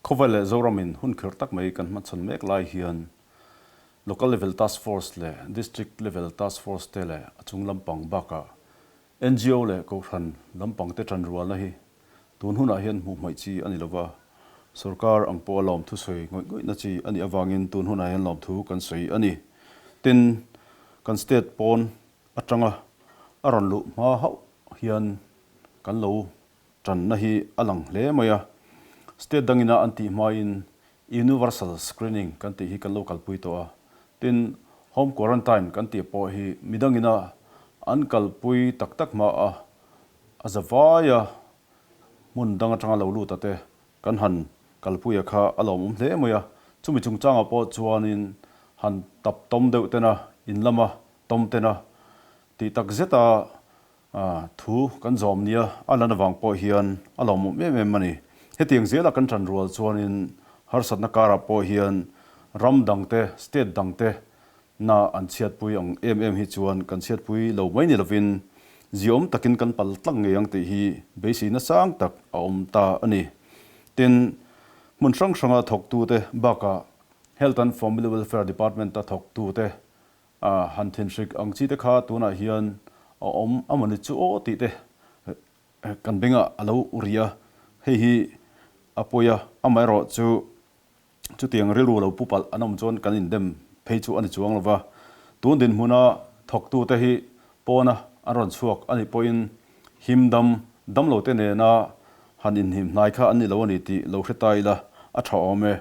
Khawvel leh Zoramin hun khirh tak mai kan hmachhawn mek lai hian Local Level Task Force leh District Level Task Force te leh a chung lampang bakah NGO leh Kohhran lampang te tanrualna hi tun hunah hian hmuh hmaih chi a ni lova, sorkar ang pawha lawmthu sawi ngawih ngawihna chi a nih avangin tun hunah hian lawmthu kan sawi a ni. Tin, kan state pawn atanga a rawn luh hma hauh hian kan lo tanna hi a lang hle mai a. State dangina an tih hmain Universal Screening kan tih hi kan lo kalpui tawh a. Tin, Home Quarantine kan tih pawh hi midangina an kalpui tak tak hma a, a za vaia hmun dang atanga lo lut a te kan han kalpui a kha a lawmawm hle mai a. Chumi chungchangah pawh chuanin han tap tawm deuh tena, in lama tawm tena tih tak zeta Thu kan zawm nia a lan avang pawh hian a lawmawm em em a ni. Hetiang zela kan tan rual chuanin harsatna karah pawh hian ram dangte, state dangte na an chhiatpui ang em em hi chuan kan chhiatpui lo mai ni lovin ziawm takin kan pal tlang ngei ang tih hi beisei nasang tak a awm ta a ni. Tin, hmun hrang hranga thawktute bakah Health and Family Welfare Department-a thawktute A han thinhrik ang chi te kha tunah hian a awm a mawni chu aw tih te kan bengah a lo ri a, hei hi a pawi a, amaherawh chu chutiang rilru lo pu palh an awm chuan kan indem phei chu a ni chuang lo va, tun dinhmuna thawktute hi pawna an rawn chhuak a nih pawhin him dam dam lo te nena han inhim hnai kha an ni lo a ni tih lo hre ta ila a tha awm e.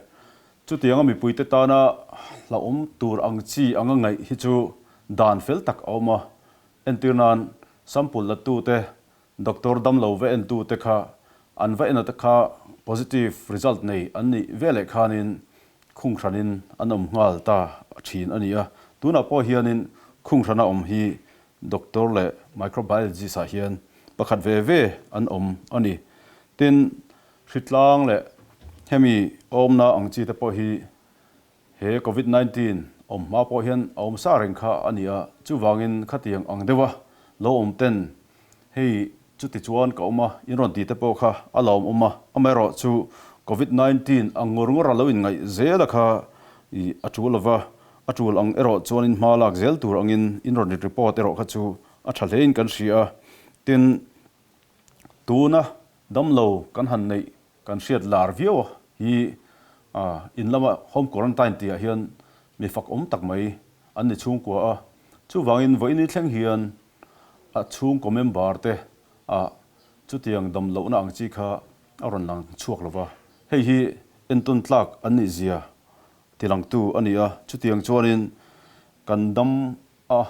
Chutianga mipuite tana hlauhawm tur ang chi anga ngaih hi chu dan fel tak a awm a. Entir nan, sample latute, doctor damlo va entute kha an va enate kha positive result nei an nih veleh khanin khung hranin an awm nghal ta thin a ni a. Tunah pawh hianin khung hrana awm hi doctor leh microbiologist ah hian pakhat ve ve an awm a ni. Tin, Hritlang leh hemi awmna ang chi te pawh hi he Covid 19 awm hma pawh hian a awm sa reng kha a ni a, chuvangin khatiang ang deuha lo awm ten hei chuti chuan ka awm a, in rawn ti te pawh kha a la awm awm a, amaherawh chu Covid 19 ang ngawr ngawr a lo inngaih zel a kha i a tul lova, a tul ang erawh chuanin hma lak zel tur angin in rawn report erawh kha chu a tha hlein kan hria a, tin tuna Damlo kan han neih kan hriat lar viau a hi in lama home quarantine tih ah hian mi fak awm tak mai an ni chhungkua a, chuvangin vawiin thleng hian a chhungkaw member te ah chutiang damlohna ang chi kha a rawn lang chhuak lo va, hei hi entawn tlak an nih zia tilangtu a ni a, chutiang chuanin kan dam a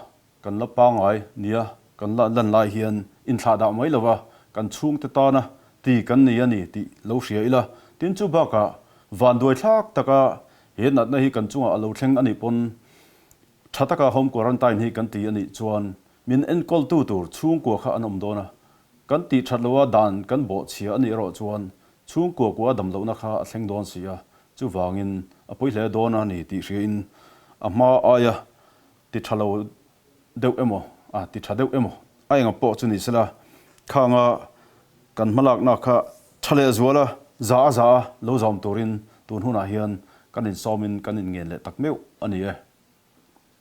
Kan la pangai nia kan la lan lai hian inthlah dah mai lova kan chhungte tana ti kan nei a ni tih lo hria ila. Tin chu bakah vanduai thlak taka he natna hi kan chungah a lo thleng a nih pawn tha taka home quarantine hi kan ti a nih chuan min enkawltu tur chhungkua kha an awm dawn a, kan tih that loha dan kan bawhchhia a nih erawh chuan chhungkua kua damlohna kha a thleng dawn si a, chuvangin a pawi hle dawn a ni tih hriain a hma aia Ti tha lo deuh emaw, a ti tha deuh emaw a enga pawh chu ni sela, khanga kan hmalakna kha tha leh zuala za a za a lo zawm turin tun hunah hian kan insawmin kan inngen leh tak meuh a ni e.